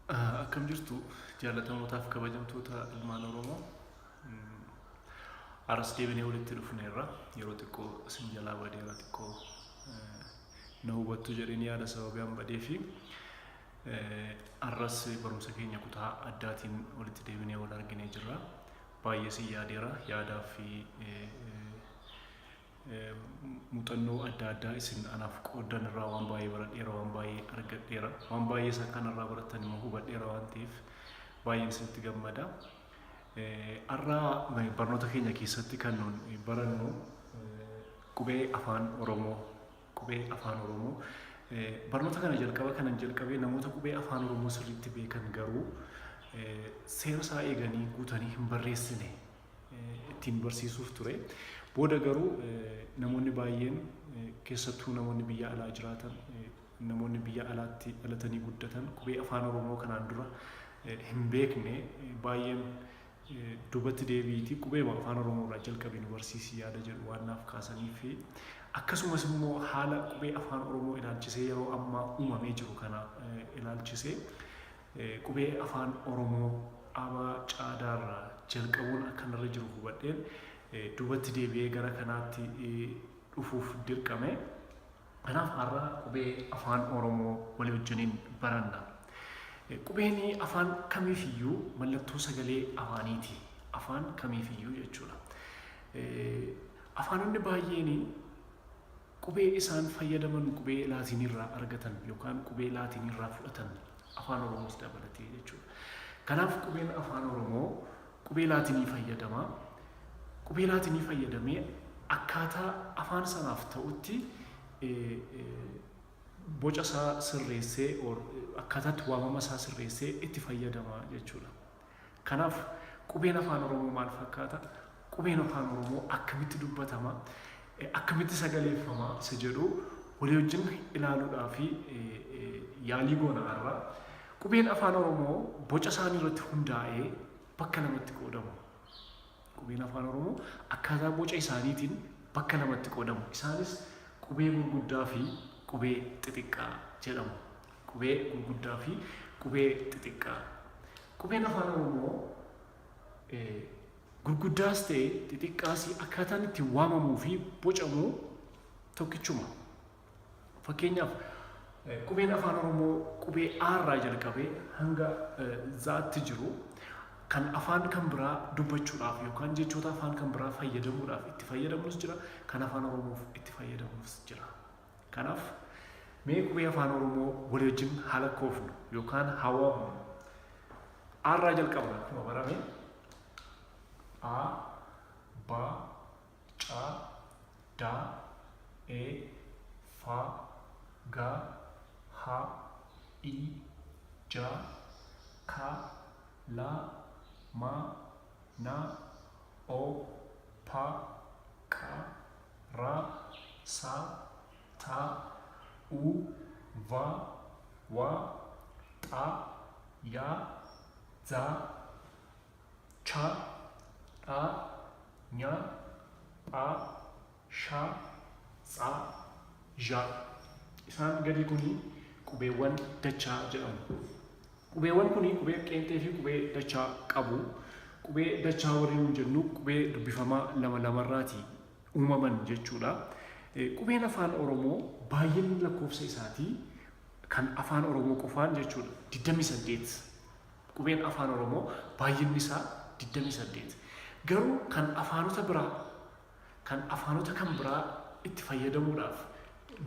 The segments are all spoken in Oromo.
Akkam jirtu jaalatamootaaf kabajamtoota ilmaan Oromoo. Har'as deebinee walitti dhufneerra. Yeroo xiqqoo isin jalaa badeera, xiqqoo na hubattu jedheen yaada sababii an badee fi har'as barumsa keenya kutaa addaatiin walitti deebinee wal arginee jirra. Baay'ee isin yaadeera, yaadaa fi muuxannoo adda addaa isin anaaf qooddan irraa waan baay'ee baradheera, waan baay'ee argadheera, waan baay'ee isa kanarraa barattan immoo hubadheera waan ta'eef baay'een isinitti gammada. Har'a barnoota keenya keessatti kan nuun barannu qubee Afaan Oromoo, qubee Afaan Oromoo. Barnoota kana jalqaba kanan jalqabee namoota qubee Afaan Oromoo sirriitti beekan garuu seera isaa eeganii guutanii hin barreessine ittiin barsiisuuf ture. Booda garuu namoonni baay'een, keessattuu namoonni biyya alaa jiraatan, namoonni biyya alaatti dhalatanii guddatan, qubee Afaan Oromoo kanaan dura hin beekne baay'een duubatti deebi'iitii qubeema Afaan Oromoo irraa jalqabii nu barsiisi yaada jedhu waan naaf kaasanii fi akkasumas immoo haala qubee Afaan Oromoo ilaalchisee yeroo ammaa uumamee jiru kana ilaalchisee qubee Afaan Oromoo abaa caadaarraa jalqabuun akka narra jiru hubadheen duubatti deebi'ee gara kanaatti dhufuuf dirqame. Kanaaf har'a qubee Afaan Oromoo walii wajjiniin baranna. Qubeen afaan kamiifiyyuu mallattoo sagalee afaaniiti. Afaan kamiifiyyuu jechuudha. Afaanonni baay'een qubee isaan fayyadaman qubee Laatiiniirraa argatan yookaan qubee Laatiiniirraa fudhatan, Afaan Oromoos dabalatee jechuudha. Kanaaf qubeen Afaan Oromoo qubee Laatinii fayyadama. Qubee Laatinii fayyadamee akkaataa afaan sanaaf ta'utti boca isaa sirreessee, akkaataatti waamama isaa sirreessee itti fayyadama jechuudha. Kanaaf qubeen Afaan Oromoo maal fakkaata? Qubeen Afaan Oromoo akkamitti dubbatama? Akkamitti sagaleeffama? Isa jedhu walii wajjin ilaaluudhaa fi yaalii goona har'a. Qubeen Afaan Oromoo boca isaanii irratti hundaa'ee bakka lamatti qoodamu. Qubeen Afaan Oromoo akkaataa boca isaaniitiin bakka lamatti qoodamu. Isaanis qubee gurguddaa fi qubee xixiqqaa jedhamu. Qubee gurguddaa fi qubee xixiqqaa. Qubeen Afaan Oromoo gurguddaas ta'e xixiqqaas akkaataan itti waamamuu fi bocamu tokkichuma. Fakkeenyaaf, qubeen Afaan Oromoo qubee A irraa jalqabee hanga Zaatti jiru kan afaan kan biraa dubbachuudhaaf yookaan jechoota afaan kan biraa fayyadamuudhaaf itti fayyadamnus jira, kan Afaan Oromoof itti fayyadamnus jira. Kanaaf mee qubee Afaan Oromoo walii wajjin haa lakkoofnu yookaan haa waamnu. A irraa jalqabna akkuma barame. A, B, C, D, E, F, G, H, I, J, K, L, M, N, O, P, Q, R, S, T, U, V, W, X, Y, Z, Ch, Dh, Ny, Ph, Sh, Ts, Zh. Isaan gadii kuni qubeewwan dachaa jedhamu. Qubeewwan kuni qubee qeenxee fi qubee dachaa qabu. Qubee dachaa warri nuun jennu qubee dubbifamaa lama lamarraati uumaman jechuudha. Qubeen Afaan Oromoo baay'inni lakkoofsa isaatii kan Afaan Oromoo qofaan jechuudha 28. Qubeen Afaan Oromoo baay'inni isaa 28. Garuu kan afaanota biraa, kan afaanota kan biraa itti fayyadamuudhaaf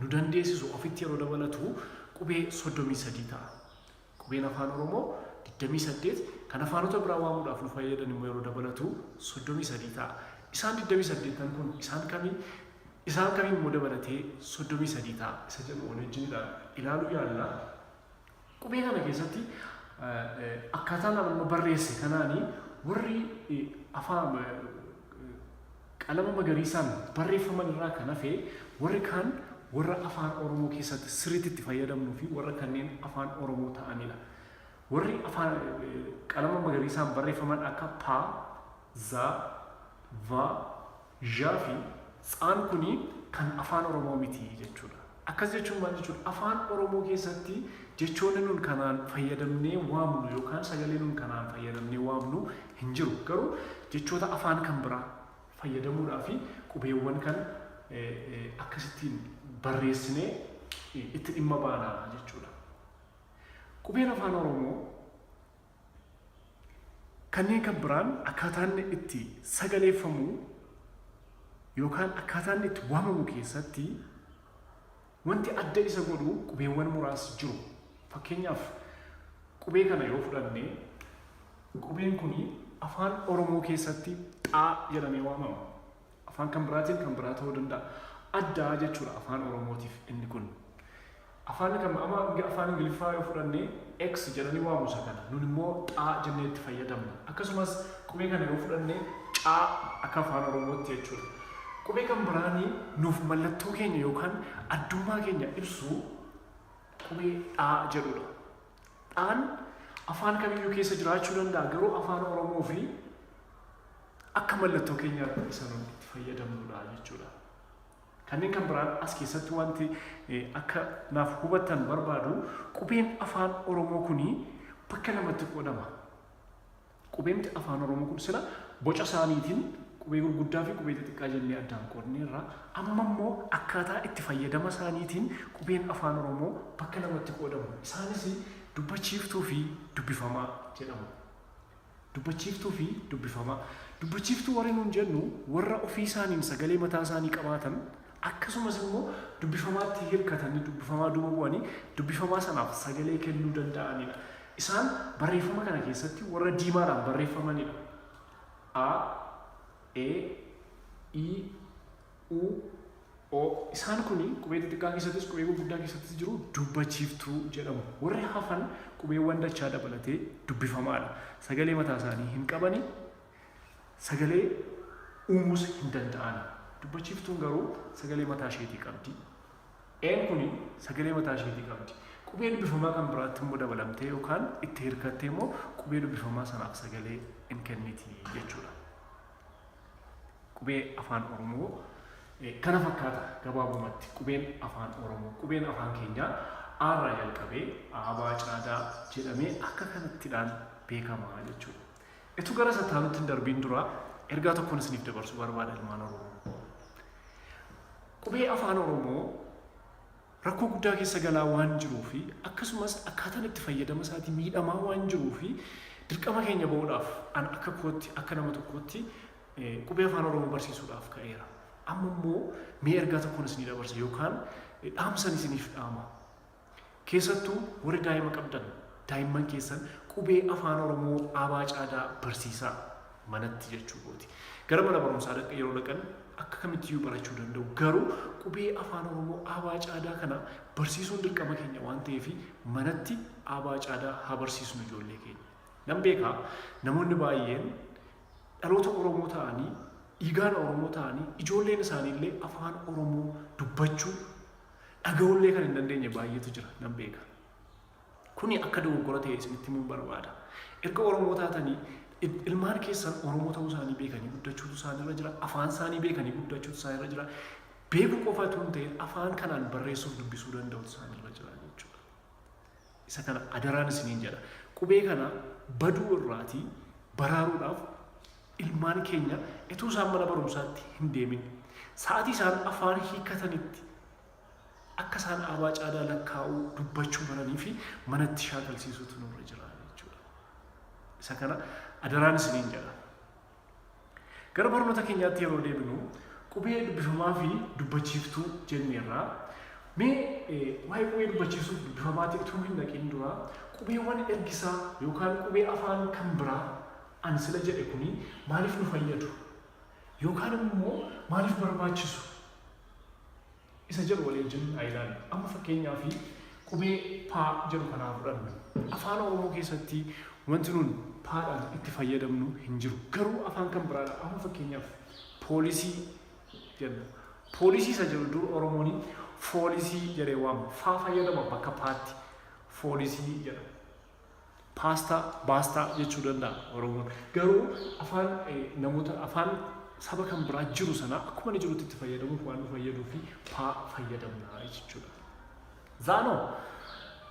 nu dandeessisu ofitti yeroo dabalatu qubee 33 ta'a. Qubeen Afaan Oromoo 28, kan afaanota biraa waamuudhaaf nu fayyadan immoo yeroo dabalatu 33 ta'a. Isaan 28 kun isaan kamii? Isaan kamii immoo dabalatee 33 ta'a isa jedhu walii wajjin ilaaluu yaalla. Qubee kana keessatti akkaataan amma barreesse kanaani warri afaan qalama magariisaan barreeffaman irraa kan hafe warri kaan warra Afaan Oromoo keessatti sirriitti itti fayyadamnuu fi warra kanneen Afaan Oromoo ta'anidha. Warri afaan qalama magariisaan barreeffaman akka Pa, Za, Va, Zha fi Tsaan kuni kan Afaan Oromoo miti jechuudha. Akkas jechuun maal jechuudha? Afaan Oromoo keessatti jechoonni nun kanaan fayyadamnee waamnu yookaan sagalee nun kanaan fayyadamnee waamnu hin jiru. Garuu jechoota afaan kan biraa fayyadamuudhaa fi qubeewwan kan akkasittiin barreessinee itti dhimma baanaa jechuudha. Qubeen Afaan Oromoo kanneen kan biraan akkaataan itti sagaleeffamu yookaan akkaataan itti waamamu keessatti wanti adda isa godhu qubeewwan muraasni jiru. Fakkeenyaaf, qubee kana yoo fudhanne, qubeen kun Afaan Oromoo keessatti xaa jedhamee waamama. Afaan kan biraatiin kan biraa ta'uu danda'a. Addaa jechuudha Afaan Oromootiif inni kun. Afaan kan amma Afaan Ingiliffaa yoo fudhanne, X jedhanii waamu isa kana. Nun immoo xaa jennee itti fayyadamna. Akkasumas qubee kana yoo fudhanne, caa akka Afaan Oromootti jechuudha. Qubee kan biraanii nuuf mallattoo keenya yookaan addummaa keenya ibsu qubee dhaa jedhudha. Dhaan afaan kamiyyuu keessa jiraachuu danda'a, garuu Afaan Oromoo fi akka mallattoo keenyaatti isa nun itti fayyadamnudha jechuudha. Kanneen kan biraan as keessatti wanti akka naaf hubattan barbaadu, qubeen Afaan Oromoo kuni bakka lamatti qoodama. Qubeemti Afaan Oromoo kun sila boca isaaniitiin qubee gurguddaa fi qubee xixiqqaa jennee addaan qoodneerra. Amma immoo akkaataa itti fayyadama isaaniitiin qubeen Afaan Oromoo bakka lamatti qoodamu. Isaanis dubbachiiftuu fi dubbifamaa jedhamu. Dubbachiiftuu fi dubbifamaa. Dubbachiiftuu warri nuun jennu warra ofii isaaniin sagalee mataa isaanii qabaatan, akkasumas immoo dubbifamaatti hirkatanii, dubbifamaa duuba bu'anii dubbifamaa sanaaf sagalee kennuu danda'anidha. Isaan barreeffama kana keessatti warra diimaadhaan barreeffamanidha. A, E, I, U, O. Isaan kun qubee xixiqqaa keessattis qubee gurguddaa keessattis jiru, dubbachiiftuu jedhamu. Warri hafan qubeewwan dachaa dabalatee dubbifamaadha. Sagalee mataa isaanii hin qabani, sagalee uumuus hin danda'ani. Dubbachiiftuun garuu sagalee mataa isheetii qabdi. Een kuni sagalee mataa isheetii qabdi. Qubee dubbifamaa kan biraatti immoo dabalamtee yookaan itti hirkattee immoo qubee dubbifamaa sanaaf sagalee in kenniti jechuudha. Qubee Afaan Oromoo kana fakkaata gabaabumatti qubeen Afaan Oromoo. Qubeen afaan keenyaa Aarraa jalqabee Aabaa Caadaa jedhamee akka kanattidhaan beekama jechuudha. Etu gara isa taanutti hin darbiin dura ergaa tokkoon isiniif dabarsuu barbaada, ilmaan Oromoo. Qubee Afaan Oromoo rakkoo guddaa keessa galaa waan jiruu fi akkasumas akkaataan itti fayyadama isaatii miidhamaa waan jiruu fi dirqama keenya ba'uudhaaf an akka kootti, akka nama tokkootti qubee Afaan Oromoo barsiisuudhaaf ka'eera. Amma immoo mee ergaa tokkoon isinii dabarsa yookaan dhaamsan isiniif dhaama. Keessattuu warri daa'ima qabdan, daa'imman keessan qubee Afaan Oromoo Aabaa Caadaa barsiisaa manatti jechuu kooti. Gara mana barumsaa dhaqan yeroo dhaqan akka kamittiyyuu barachuu danda'u. Garuu qubee Afaan Oromoo Aabaa Caadaa kana barsiisuun dirqama keenya waan ta'eef manatti Aabaa Caadaa haa barsiisnu ijoollee keenya. Nan beekaa, namoonni baay'een dhaloota Oromoo ta'anii, dhiigaan Oromoo ta'anii, ijoolleen isaaniillee Afaan Oromoo dubbachuu dhaga'ullee kan hin dandeenye baay'eetu jira, nan beeka. Kuni akka dogoggora ta'e isinitti himuun barbaada. Erga Oromoo taatanii ilmaan keessan Oromoo ta'uu isaanii beekanii guddachuutu isaanirra jira. Afaan isaanii beekanii guddachuutu isaanirra jira. Beekuu qofa utuu hin ta'in afaan kanaan barreessuuf dubbisuu danda'utu isaanirra jira jechuudha. Isa kana adaraan isiniin jedha. Qubee kana baduu irraatii baraaruudhaaf ilmaan keenya utuu isaan mana barumsaatti hin deemin, sa'aatii isaan afaan hiikkatanitti akka isaan Aabaa Caadaa lakkaa'uu, dubbachuu baranii fi manatti shaakalsiisuutu nurra jira jechuudha. Isa kana adaraan isiniin jedha. Gara barnoota keenyaatti yeroo deebinu, qubee dubbifamaa fi dubbachiiftuu jenneerra. Mee waa'ee qubee dubbachiisuuf dubbifamaatti utuu hin dhaqin dura qubeewwan ergisaa yookaan qubee afaan kan biraa an sila jedhe kuni maaliif nu fayyadu? Yookaan immoo maaliif barbaachisu? Isa jedhu walii wajjin haa ilaallu. Amma fakkeenyaaf qubee paa jedhu kana haa fudhannu. Afaan Oromoo keessatti wanti nun paadhaan itti fayyadamnu hin jiru. Garuu afaan kan biraadha. Amma fakkeenyaaf poolisii jenna. Poolisii isa jedhu dur Oromoon foolisii jedhee waama. Faa fayyadama bakka paatti. Foolisii jedha. Paastaa, baastaa jechuu danda'a Oromoon. Garuu afaan namoota afaan saba kan biraa jiru sana akkuma inni jirutti itti fayyadamuuf waan nu fayyaduu fi paa fayyadamna jechuudha. Zaanoo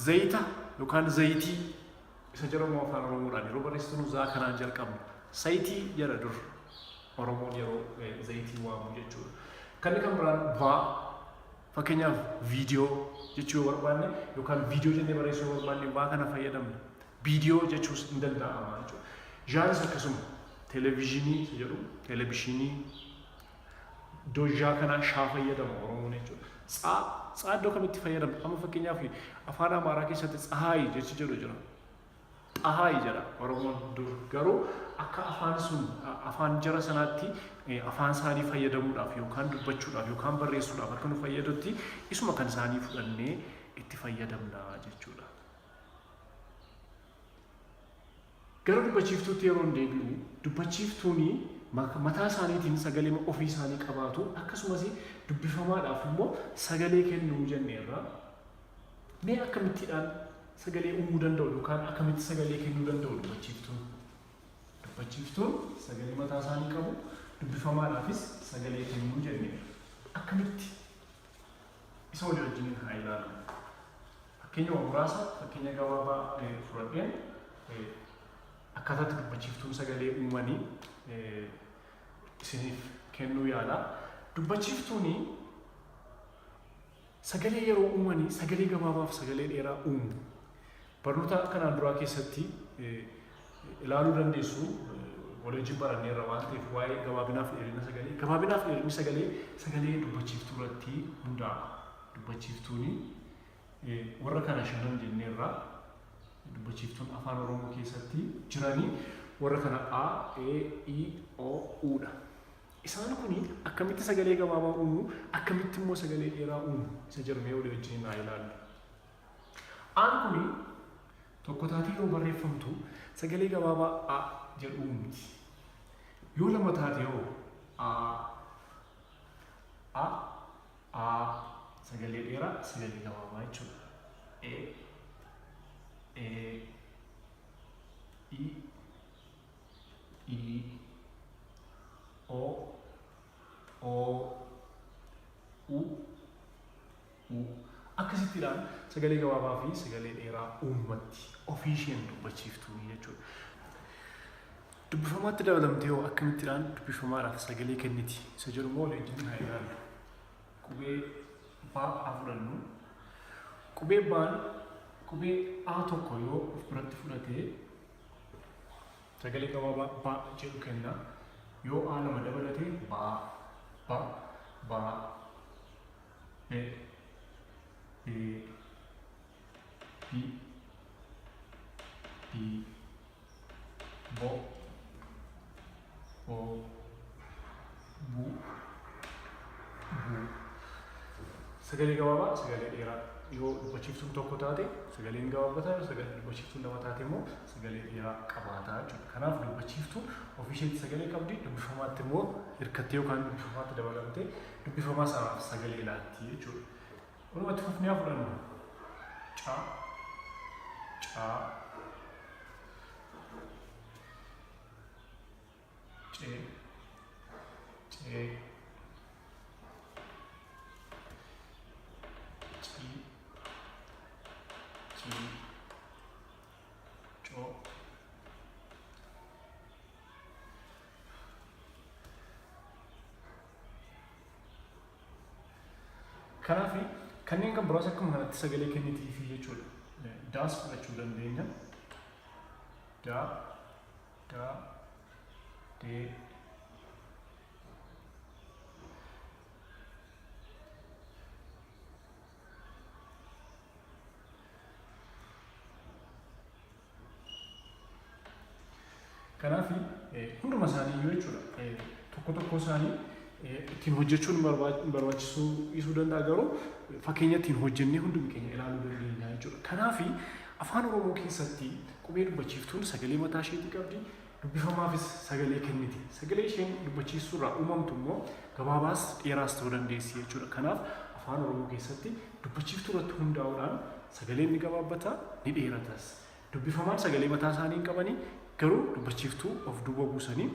zayita yookaan zayitii isa jedhamu afaan Oromoodhaan yeroo barreessinu zaa kanaan jalqabna. Sayitii jedha dur Oromoon yeroo zayitii waamu jechuudha. Kanni kan biraan vaa fakkeenyaaf viidiyoo jechuu yoo barbaanne yookaan viidiyoo jennee barreessuu yoo barbaanne vaa kana fayyadamna. Viidiyoo jechuus hin danda'ama jechuudha. Zhaanis akkasuma televezyiinii isa jedhu telebishinii iddoo zhaa kanaa shaa fayyadama Oromoon jechuudha. Tsaa tsaa iddoo kamitti fayyadamna? Amma fakkeenyaaf afaan Amaaraa keessatti tsahaayi jechi jedhu jira. Xahaayi jedha Oromoon dur garuu akka afaan sun afaan jara sanaatti afaan isaanii fayyadamuudhaaf yookaan dubbachuudhaaf yookaan barreessuudhaaf akka nu fayyadutti isuma kan isaanii fudhannee itti fayyadamna jechuudha. Gara dubbachiiftuutti yeroon deebi'u, dubbachiiftuun mataa isaaniitiin sagalee ofii isaanii qabaatu, akkasumas dubbifamaadhaaf immoo sagalee kennuu jenneerra. Mee akkamittiidhaan sagalee uumuu danda'u yookaan akkamitti sagalee kennuu danda'u dubbachiiftuun? Dubbachiiftuun sagalee mataa isaanii qabu, dubbifamaadhaafis sagalee kennuu jenneerra. Akkamitti? Isa walii wajjiniin haa ilaallu. Fakkeenyuma muraasa fakkeenya gabaabaa fudhadheen akkaataatti dubbachiiftuun sagalee uumanii isiniif kennuu yaala. Dubbachiiftuun sagalee yeroo uumanii sagalee gabaabaaf sagalee dheeraa uumu. Barnoota kanaan duraa keessatti ilaaluu dandeessu walii wajjin baranneerra waan ta'eef waa'ee gabaabinaaf dheerina sagalee. Gabaabinaaf dheerinni sagalee sagalee dubbachiiftuu irratti hundaa'a. Dubbachiiftuun warra kana shanan jenneerra dubbachiiftuun afaan Oromoo keessatti jiranii warra kana A, E, I, O, U dha. Isaan kun akkamitti sagalee gabaabaa uumu, akkamitti immoo sagalee dheeraa uumu isa jedhu mee walii wajjin haa ilaallu. Aan kuni tokko taatee yeroo barreeffamtu sagalee gabaabaa a jedhu uumti. Yoo lama taate hoo a a a sagalee dheeraa sagalee gabaabaa jechuudha. E e i i o o u u Akkasittiidhaan sagalee gabaabaa fi sagalee dheeraa uummatti ofii isheen dubbachiiftuu jechuudha. Dubbifamaatti dabalamtee hoo akkamittiidhaan dubbifamaadhaaf sagalee kenniti isa jedhu immoo walii wajjin haa ilaallu. Qubee baa haa fudhannu. Qubee baan qubee A tokko yoo of biratti fudhate sagalee gabaabaa ba jedhu kenna. Yoo A lama dabalate baa, ba, baa. E E B B Bo Bo Bu Bu Sagalee gabaabaa sagalee dheeraa yoo dubbachiiftuun tokko taate sagaleen gabaabbataa yoo sagalee dubbachiiftuun lama taate immoo sagalee dheeraa qabaataa jechuudha. Kanaaf dubbachiiftuun ofii isheetti sagalee qabdi dubbifamaatti immoo hirkattee yookaan dubbifamaatti dabalamtee dubbifamaa sanaaf sagalee laatti jechuudha. Walumatti fufnee haa fudhannu. Ca, caa, ce, cee, ci, cii, coo. Kanaaf kanneen kan biraas akkuma kanatti sagalee kennitiifi jechuudha. Daas fudhachuu dandeenya. Daa, daa, dee. Kanaaf hunduma isaanii iyyuu jechuudha tokko tokko isaanii ittiin hojjechuun barbaachisuu dhiisuu danda'a garuu fakkeenya ittiin hojjennee hundumi keenya ilaaluu dandeenya jechuudha. Kanaaf afaan Oromoo keessatti qubee dubbachiiftuun sagalee mataa isheetii qabdi dubbifamaafis sagalee kenniti. Sagalee isheen dubbachiistuu irraa uumamtu immoo gabaabaas dheeraas ta'uu dandeessi jechuudha. Kanaaf afaan Oromoo keessatti dubbachiiftuu irratti hundaa'uudhaan sagaleen ni gabaabbata ni dheeratas. Dubbifamaan sagalee mataa isaanii hin qabani, garuu dubbachiiftuu of duuba buusanii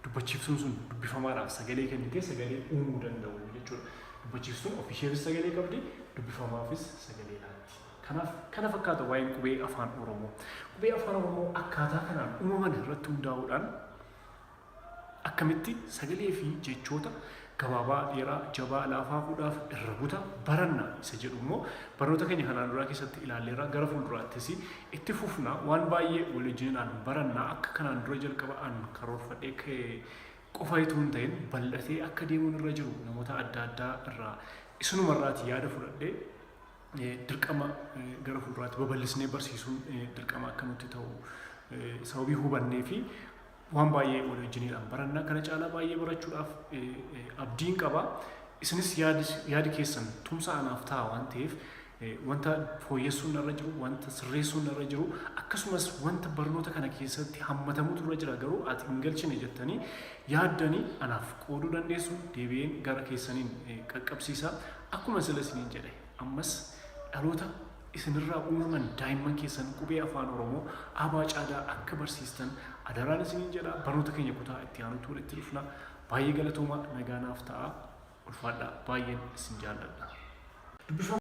Dubbachiiftuun sun dubbifamaadhaaf sagalee kennitee sagalee uumuu danda'u jechuudha. Dubbachiiftuun ofiisheefis sagalee qabdi, dubbifamaafis sagalee laatti. Kanaaf kana fakkaata waa'een qubee Afaan Oromoo. Qubee Afaan Oromoo akkaataa kanaan uumaman irratti hundaa'uudhaan akkamitti sagalee fi jechoota gabaabaa, dheeraa, jabaa, laafaa, hudhaaf irra buta baranna isa jedhu immoo barnoota keenya kanaan duraa keessatti ilaalleerra. Gara fuulduraattis itti fufna, waan baay'ee wal wajjinidhaan baranna. Akka kanaan dura jalqaba an karoorfadhee ka'e qofa itoo hin ta'in bal'atee akka deemuun irra jiru namoota adda addaa irraa isinumarraati yaada fudhadhee dirqama gara fuulduraatti babal'isnee barsiisuun dirqama akka nutti ta'u sababii hubannee fi waan baay'ee wal wajjiniidhaan baranna. Kana caalaa baay'ee barachuudhaaf abdiin qaba. Isinis yaadi keessan tumsa anaaf ta'a waan ta'eef, wanta fooyyessuun irra jiru, wanta sirreessuun irra jiru, akkasumas wanta barnoota kana keessatti hammatamutu irra jira garuu ati hin galchine jettanii yaaddanii anaaf qooduu dandeessu. Deebi'een gara keessaniin qaqqabsiisa. Akkuma sila isiniin jedhe, ammas dhaloota isinirraa uumaman, daa'imman keessan qubee Afaan Oromoo abaa caadaa akka barsiistan adaraan isiniin jedha. Barnoota keenya kutaa itti aanutti walitti dhufna. Baay'ee galatooma, nagaa naaf ta'a, ulfaadhaa, baay'een isin jaalladha.